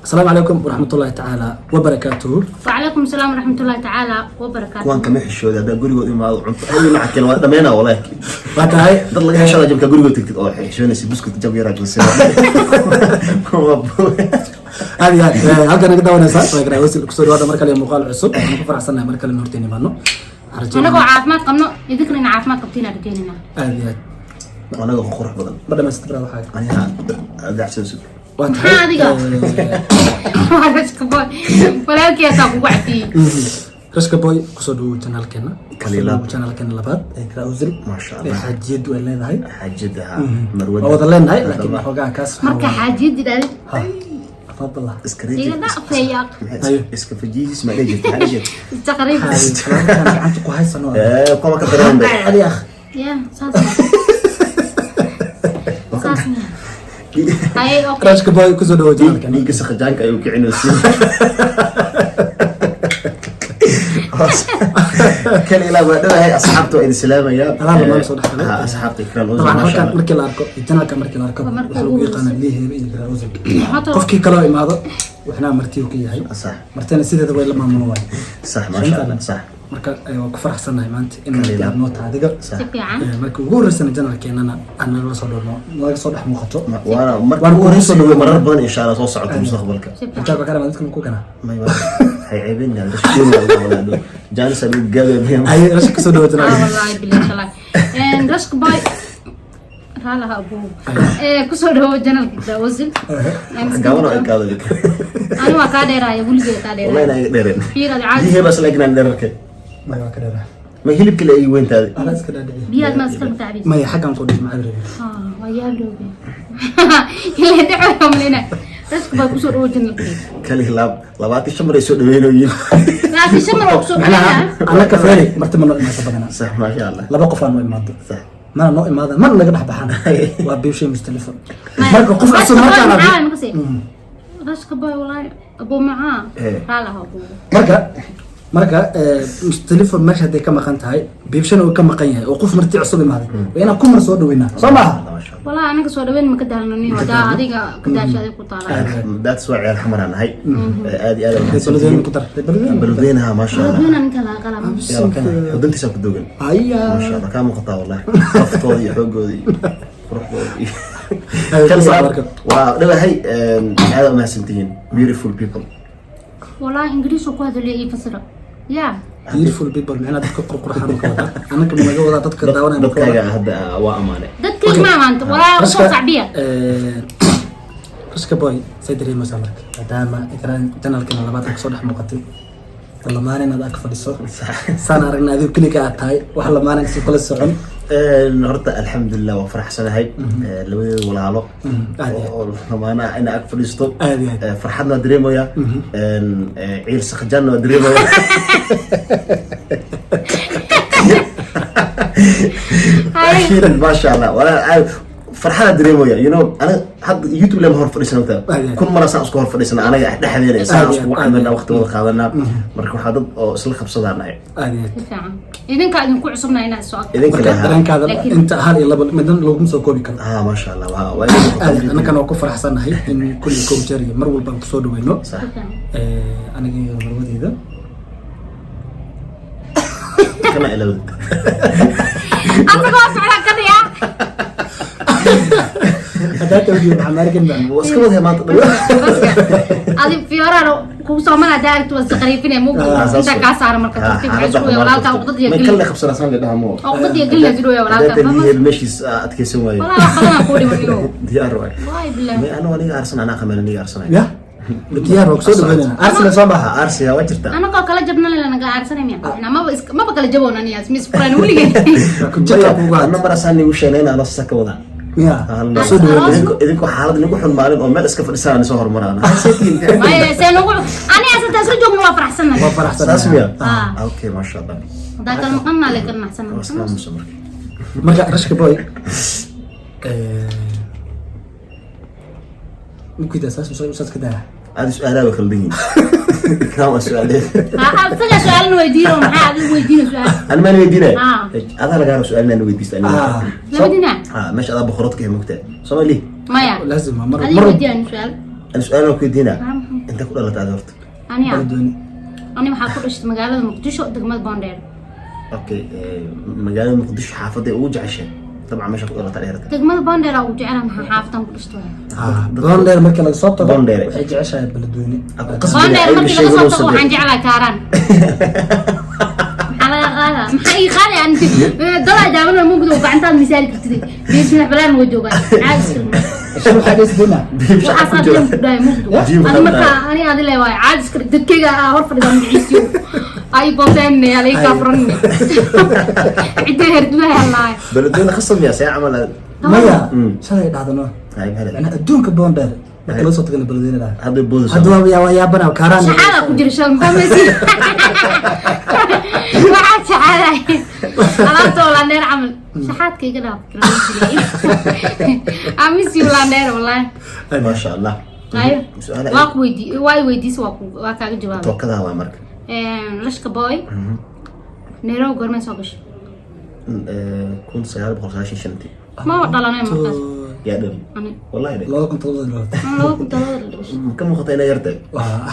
Asalaamu calaykum waraxmatullaahi tacaala wabarakaatuhu. وعليكم السلام ورحمة الله تعالى وبركاته. Kuwan kama xishooda haddaa gurigood imaado, cunto ay macakeen waa dhameynaa wallahi. Waa tahay. Dad laga xishooda jabka gurigood tagtid oo xishoonaysa, buskut jab yaraa jilsay. Aad iyo aad halkan naga daawanaysaa waa Ikra Wasil. Kusoo dhawaada mar kale iyo muuqaal cusub. Waxaan ku faraxsanahay mar kale in horteen imaano. Waxaan rajeynaa- Anagoo caafimaad qabno, idinkana ina caafimaad qabtiin aan rajeynayna. Aad iyo aad. Anaga qurux badan. Ma dhamaystirada waxaa Aniga adacsan sug. Waa tahay. Maxaa adiga? Waa Rashka Boy. Walaalkii asaa kugu cafiyey. Rashka Boy, kusoo dhawow channelkeena. Kaliila. Kusoo dhawow channelkeena labaad ee Ikra Wasil. Maasha Ee Allah. xaajiyadu ay leedahay. Xaajada Waa marwada. Wada leenahay, laakiin waxoogaa kaas waxaa Marka xaajiyad idhahdid, Ha, tafadala. Iska iga dhaafeeya. Iska fajiis ma dhihi jirta, maxaa dhihi jirta? Taqriib. Halkaan gacanta ku haysano. Ee, kuma ka dareen bay. Adi akh. Ya, saas. Saas. Ay, okay. Rashka Boy, kusoo dhawow channelkeena. Dhiigga saqajaanka ayuu kicinaysa. Kale ilaa waa dhawahay, asxaabta waa idin salaamayaa. Alaan lamaan soo dhex galay. Ha, asxaabta Ikraan Ozil, Dabcan maasha halkan Allah. markii la arko, channelka markii la arko, Marka waxaa lagu ugu yaqaanaa Liiheebe iyo Ikra Wasil. Horta- Qofkii kaloo imaado waxna martiyu ka yahay. Sax. Martina sideeda way la maamulo waay. Sax, maasha Allah, sax. Marka waa ku faraxsanahay maanta in Kaliya. marti aad noo tahay adiga. Sax. Si fiican. Markii ugu horreysana channelkeenana aan nagala soo dhowno, naga soo dhex muuqato. Waana marka Waan ugu kugu horeysa soo dhaweyn. marar badan insha Allah soo socoto mustaqbalka. Si fiican. Intaa bakara dadka ku kana. May hay ceebin rashkiin jaanis lagu gaabay. Ay, Rashka, kusoo dhawo Ah, channelkeena. wallahi billahi taala. En Rashka Boy raalaha abu. Ee, kusoo dhawo channelka Ikra Wasil. Gaban oo ekaado. Ani waa kaa dheeraaya, weligay kaa Wallahi dheeraaya. inaa iga dheereen. Fiir adi caadi. Biyihii bas laakiin aan dherarka. May, waa ka dheeraa. Ma hilibka la ii weyntaada. Ala iska dhaadhiciye. Biyaad ma iska mutacbiis. Maya, xaggan ku dhig macad rabi. Ah, waa yaab looge. Ilaa dhaco malina. Rashka Boy, kusoo dhawo channelka. Kali laab 25 mar ay soo dhaweynooyiin. Laakiin shan mar waa kusoo Macnaha dhaweynaa. annaka feeri marti ma noo imaado badanaa. Sax, maasha Allah. Laba qof aan noo imaado. Sax. Mana noo imaadaan, mana naga dhex baxaan, waa biibshay Mustalifo. Marka qof cusub markaan arko Rashka Boy, wallahi abu macaa. Eh. Raalaha abu. Marka Mustalifo meesha hadday ka maqan tahay, biibshana uu ka maqan yahay oo qof marti cusub imaaday, waa inaan ku mar soo dhaweynaa, soo maaha? Maasha Allah. Wallahi anaga soo dhaweyn ma ka daalno nin wadaa, adiga ka daasha adiga ku taala. That's why ciyaal xamar aan nahay. Aad iyo aad aan Beledweyne ku dar, Beledweyne. Beledweynaha, maasha Allah. Beledweyne ninka laga qalama. Yaa kana xuduntiisa ku dogan. Aya. Maasha Allah, kaa muuqataa wallahi. Qaftooda iyo xoogooda iyo quruxdooda iyo Ay, Kal ku soo laab marka. Waa dhawahay, aad u mahadsantihiin, beautiful people. Wallahi Ingiriis ku hadlay ii fasira. Ya. Beautiful people macnaha dadka qurqurxan oo ka wadaa, annaka ma naga wadaa, dadka daawanaya ma ka Dadkaaga wadaa. Hadda waa amaane. Dadkii ma maanta walaa soo sacbiya. Rashka Boy, say dareemaysaa marka maadaama Ikraan channelkana labaad kasoo dhex muuqatay, lamaanin aad ag fadhiso, saan aragna adigu keliga aad tahay, wax lamaanin si kula socon? Horta alxamdulilah, waa faraxsanahay. Labadeeda walaalo Aad iyo aad. oo lamaanaha ina ag fadhiisto. Aad iyo aad. Farxadna waa dareemaya, ciil saqajaanna waa dareemaya. Hay. Laakiin maasha Allah, walaa farxada dareemaya, aniga hadda YouTube lema hor fadhiisana Aad iyo aad. 1000 mar saan isku hor fadhiisana anaga dhexdeena, saan Aad iyo iskugu aad, aad camirnaa, iyo aad. waqti wada qaadanaa. Marka waxaa dad oo isla qabsadaan nahay. Aad iyo aad. Si fiican. Idinka idinku cusubna inaad soo Idinka Marka lahaa. dareenkaada Laakiin- inta hal iyo laba midna laguma soo koobi karo. Ah, maasha Allah, waa idin Aad iyo aad. Annagana waa ku faraxsanahay in kulli kow jeer iyo mar walba aan kusoo dhaweyno. Sax. Si fiican. Aniga iyo marwadeyda. Kana ilawda. Asagoo socda ka dhiga. Haddaa tawdiyo maxaa maarkan baa. Waa iska wadahay maanta dhan. Baska. Adi fiyoraano kugu soo mana daartu waa saqariifine mug inta kaa saara marka tartiib waxay isku weey walaalka uqdad iyo may gelin. kale qabsanaa saan dhaha mo. Uqdad iyo gelin isku weey walaalka. Hadda lihi meeshiis adkaysan waaye. Walaa wax badan aan ku dhiman iyo. Diyaar waay. Waay billaah. May anu aniga arsan anaa qamaan aniga arsanay. Ya, diyaar waa kusoo dhaweynana, Arsenal soo maaha? Arsiga waa jirtaa. Anagoo kala jabna le naga aarsanay miya? Maba iska maba kala jaboon aniyaas mis furan weligay. Ku jaka kugu Ana mar asaan nigu sheegnay inaan saka wadaa. Ya, soo dhaweynana. Idinku xaalad nigu xun maalin oo meel iska fadhisaan soo hormaraan. Maya, see nagu aniyaas inta isla joogno waa faraxsanahay. Waa faraxsanahay. Saas miya? Ah. Okay, maasha Allah. Haddaa kala maqannaa le kala naxsanahay. Waa iska aamusa marka. Marka Rashka Boy, mukida saas saas ka daa. Aad su'aalaha way khaldan yihiin. Ikraam waa su'aaleed. Asaga su-aalna weydiiyo, maxaa adigu weydiina su-aal? Ani maan weydiinaya. Ah. Adaa lagaa raba su'aal inaan weydiisto aniga. Ah. Labadiina. Ha, meesha adaa boqoradka ee mogtaa Soomaali. Maya. Laazim mar Adiga mar weydiiyaan su-aal. Ani su'aal waan ku weydiinaa. Maxaa Intee ku dhalatay aad horta? Aniga? Beledweyne. Ani waxaa ku dhashtay magaalada Muqdisho, degmada Boondheer. Okay, magaalada Muqdisho xaafaday ugu jeceshay? Dabcan meesha ku dhalatay dheerata. Degmada Boondheer aa ugu jecela. Maxaa xaafadan ku dhashtay waay. Ah, Boondheer markii laga soo tago, Boondheere. waxay jeceshahay Beledweyne. Aku qasbi. Boondheer Ay, markii sheego laga soo loo tago, waxaan sameeyo. jeclaa Kaaraan. Maxaa laga qaadaa? Maxaa ii qaaday? Ani dadaa daawan mugdo gacantaad misaali kartid, bismillah, balaan waa joogaa caadi iska. Shil waxaa dhis dina. Waxaas aad jam ku dhahay mugdo. Jiim ani waxaa markaa ani adi le waay, caadi iska dhig. Dadkayga aa hor fadhida, magaciisiyo ay booseen alay kaa furanne, cidda herdumaha lahay. Beledweyne khasab miyaa see camal? Maya, shalay dhacdano. Ay, maxay? Macnaha adduunka Boondheer marka laga soo tagana, Beledweyne dhaha. Hadda boodayso. Hadda waa yaabana Kaaraan. Shaxaada ku jira shal, maxaa maysi? Waxaa shaxaaday alaabta oo laandheer camal, shaxaadka iga dhaaf. Amisi laandheer wallahi. Maasha Allah. Ayo. Su'aal. Waa ku weydii, waa i weydiisa, waa kaaga jawaabay. Tookadaa waa marka. Rashka Boy, Nairobi goormee soo gashay? 1995-tii. Maba dhalanay markaas. Yaa dhali? Ani. Wallahi dhe. 2007 dhalatay. 2007 la dhashay. Ma ka muuqata inay yartahay? Waa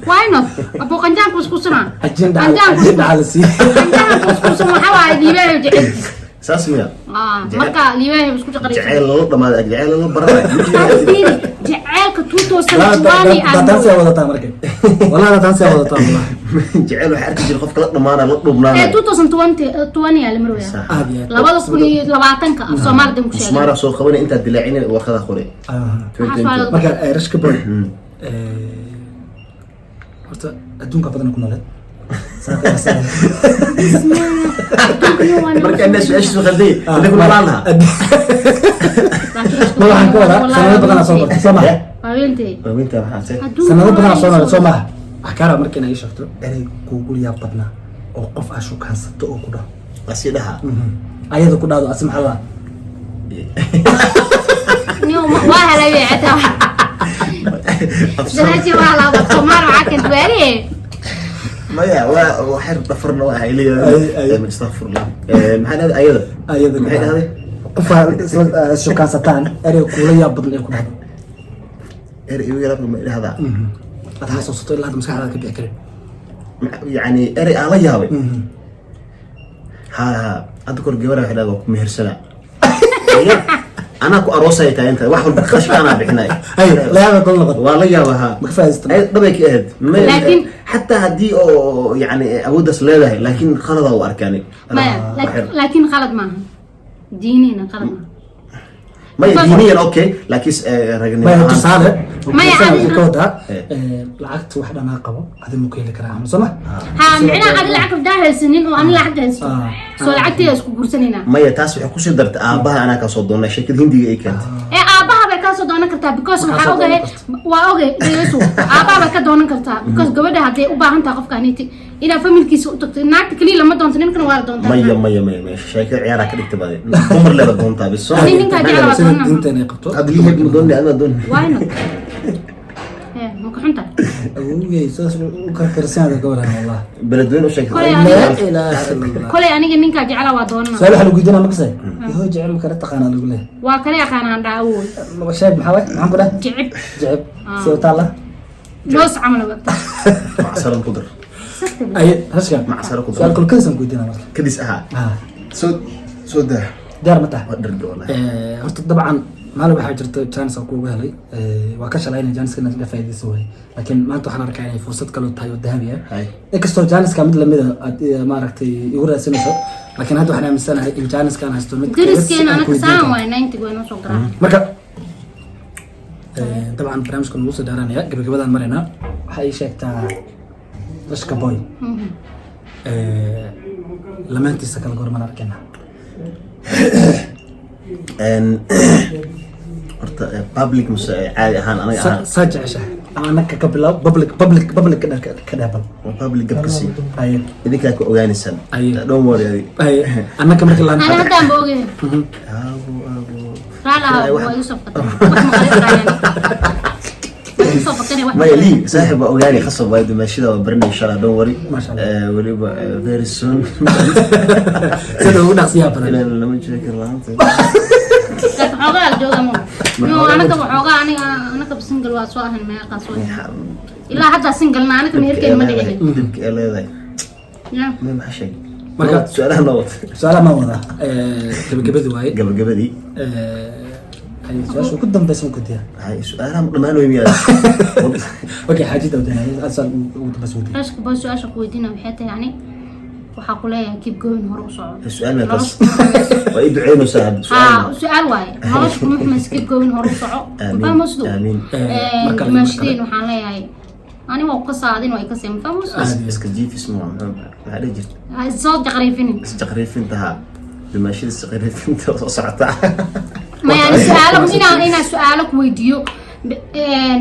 Why not? Abo qanjaan kuskusana. Ajin dhacal, ajin dhacal la siiyey. Qanjaan kuskusan waxaa waaye liibaayo jecelkiis. Saas miya? Ah, marka liibaayo isku jaqaraysa. Jaceyl lala dhamaaday, jaceyl lala baranayo. Fiiri, jaceylka 2020 aan Taasi wadataa marka, wallahi taasi wadataa wallahi. Jaceyl waxaa arki jira qofka la dhamaana, la dhubnaana. 2020 20 aa la marwaya. Sax. Aad iyo aad. 2020-ka af Soomaali dan ku sheegay. Musmaara soo qabanay intaad dilaacinin, warqada qore. Ah. Waxaa su'aal- Marka Rashka Boy, horta adduunka badan ku nooleed. Marka inaa su-aashiisu khalday inta ku noolaan lahaa. Ma waxaan ka wadaa sanado badanaa soo bartay, soo maha? Habeentay. Waaweynta maxaa se? Sanado badanaa soo nooled, soo maha? Waxaa kaa rabaa marka inaa ii sheegto erey kuugu yaab badnaa oo qof aa shukaansato oo ku dhaho. Asi dhaha? Ayada ku dhahdo, asi maxaa laa? Waa helay xataa. Dalaji waa la Soomaali waxaa keentay waaliye. Maya, waa waxyar dhafarna waa ahay. Ay, ay. Leeyahay, astaqfirullah. Maxaa dhahday ayada? Ayada ku Maxay dhahdo. dhahday? Qof aa isla shukaansataan, erey kuula yaab badan ee ku dhahdo. Erey igu yaraabka ma dhahdaa? Aad xasuusato ilaa hadda maskaxdaada ka bixi karin. Yani erey aan la yaabay, ha ha, hadda kor gabar waxay dhahdaa, "Waa ku mehersanaa, anaa ku aroosaya," taaginta wax walba qashka anaa bixinay. Ay, la yaaba kula noqon. Waa la yaaba, ha. Ma ka faa'iidaysatay? Ay, dhabay ka ahayd. Laakiin- Xataa haddii oo yani awooddaas leedahay, laakiin khaladaa u arkaani. Maya, laakiin qalad maaha. Diiniina qalad maaha. Maya, diiniyan okay, laakiin ragnimo maya ahaan- tusaale Maya, waxay ka wadaa Eh. lacagta wax dhanaa qabo adi ma ku heli karaa ama soo ma? Ha, micnaha adi lacag hadaa haysanin oo ani lacag haysto. Ah. Soo lacagteeda isku guursanaynaa. Maya, taas waxay kusii dartay aabbaha anaa kasoo doonay, sheekada Hindiga ay keentay. Ee aabaha bay kaa soo doonan kartaa because Kaa waxaa soo ogahay doonan. Waa ogay, dhegeyso, aabaha bay ka doonan kartaa because gabadha hadday u baahan tahay qofka aniti inaad familkiisa u tagto, naagta keliya lama doonto, ninkana waa la doontaa. Maya, maya, maya, maya, sheekada ciyaaraa ka dhigta bade, dumar leeda doontaa bis soo. Ani ninkaa jecel waa sida doonaa. diinteena ay qabto. Hadda liheb ma doonay, adna doonay. Why not? Ee ma ka xuntahay? Awowgay saas u karkarsanada ka waran wallah. Beledweyne u sheegtay. Kolay laa aniga ilaaha illa Allah. Kolay aniga ninkaa jecela waa doonana. Su'aal waxaa lagu weydiinaa makasay yahoo jecel ma kala taqaanaa lagu leeyahay. Waa kala yaqaanaan dhaa awood. Laba sheeg, maxaa waay, maxaan ku dhahay? Jecib. Jeceb sida taalla. Loos camal wagta. Macsaran ku dar. Ay, Rashka. Macsaro ku dar. Su'aal kulkadiisaan ku weydiinaa marka. Kadis ahaa. Ah. Soo soo daa. Diyaar ma tahay? Waa dharga wallahi. Horta dabcan maalin waxaa jirta chance aan kuugu helay. Waa ka shalay inay chance ka faa'iidaysan waayey, laakiin maanta waxaan arkaa inay fursad kaloo tahay oo dahabi ah. Hay. Inkastoo chance-ka mid lamid a aad maaragtay igu raadsanayso, laakiin hadda waxaan aaminsanahay in chance-kaan haysto mid Deriskeena aan anaka ku weydiin saan karo. waay, 90 way noo soo garaa. Marka dabcan barnaamijka nagu soo dheeraanaya, gabagabadaan maraynaa. Waxaa ii sheegtaa Rashka Boy lamaantiisa kala goormaan arkayna? Horta public mase caadi ahaan anaga ahaan? Saa jeceshahay ama anaka ka bilaab, public, public, public ka ka dheh bal. Waa public gabka sii. Haye. Idinkaa ka ogaanaysaan. Aye. Don't worry adi. Haye, anaka marka laan Ana haddaan ba ogahay. Aago, aago. Raal ah, waa igu soo fakatay, wax ma qali karaan, waa igu soo fakatay wax. Maya, lii saaxib waa ogaani, khasab waay, dumaashida waa baranay insha Allah, don't worry. Masha Allah. Weliba very soon. Sida ugu dhaqsiyaha badan. Inaan lama jeeki lahaanta. Dadka Waxoogaa la jooga ma no, anaka waxoogaa, aniga anaka single waa soo ahan, meeqaa soo ilaa hadda single-na, anaka meherkeena ma dhicin. Dhibka ay leedahay. Ya. Ma maxaa sheegay? Su-aalaha noo wata. Su-aalaha maan wadaa, gabagabadii waaye. Gabagabadii. Hay, su-aasha ugu dambeysa ma kudiya? Hay, su-aalaha ma dhammaan wey miyaa? Okay, xaajida wadahay, su-aal ugu dambeysa wadiya. Rashka Boy, su-aasha ku weydiina waxay tahay, yani waxaa ku leeyahay keep going, hore u soco. Su-aal ma taas? Waa ii duceynaysaa hadda. Ha. Su-aal. Su-aal waaye, nolosha kuma xumaysa, keep going, hore u soco. Aamiin. Mafahmaysido? Aamiin. Mar kale, mar kale. Dumaashadeen waxaan leeyahay ani waa kasaa, adin waa ikasee, mafahmaysido? Aad. Iska jiifis ma maxaa dhihi jirta? Ha soo jaqriifinin. Isjaqriifinta, ha, dumaashada isjaqriifinta soo socota. Ma yani su-aalo inaa su-aalo ku weydiiyo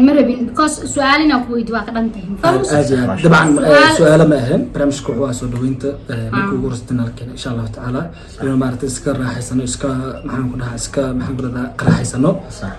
ma rabin, because su-aal inaa ku weydiiyo waa ka dhan tahay, mafahmaysido? Aad iyo aad, dabcan. Su-aalo ma ahayn, barnaamijka wuxuu ahaa soo dhaweynta markii ugu horeysay kanaalkeena, insha Allahu tacaala inuu maaragtay iska raaxaysano, iska maxaan ku dhahaa, iska maxaan ku dhahdaa, qaraaxaysano. Sax.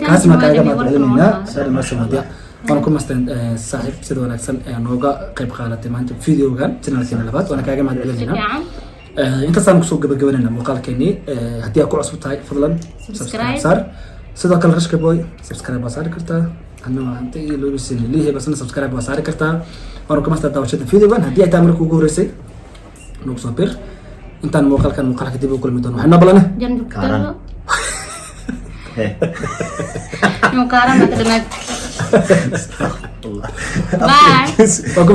Kaasna kaaga Cabitaanka mahad celinaynaa. waa Soo dhawaad Wadiya, waana ku masteen saaxiib, sida wanaagsan ee nooga qayb qaadatay maanta videogan channelkeena labaad, waana kaaga mahad Si celinaynaa. fiican. Intaasaan kusoo gabagabanayna muuqaalkeenii. Haddii aad ku cusub tahay, fadlan Subscribe. saar. Sidoo kale Rashka Boy subscribe waa saari kartaa, anna waa inta iyo loobisin lihi basna subscribe waa saari kartaa. Waana ku mastaa daawashada videogan. Haddii ay tahay markii ugu horeysay, nagu soo bir. Intaan muuqaalkan muuqaalka dib u kulmi doono, waxay noo balane Janju. Kaaran. He. Kaaraan baa ka dhamaad. Allah. Bye. Waa ku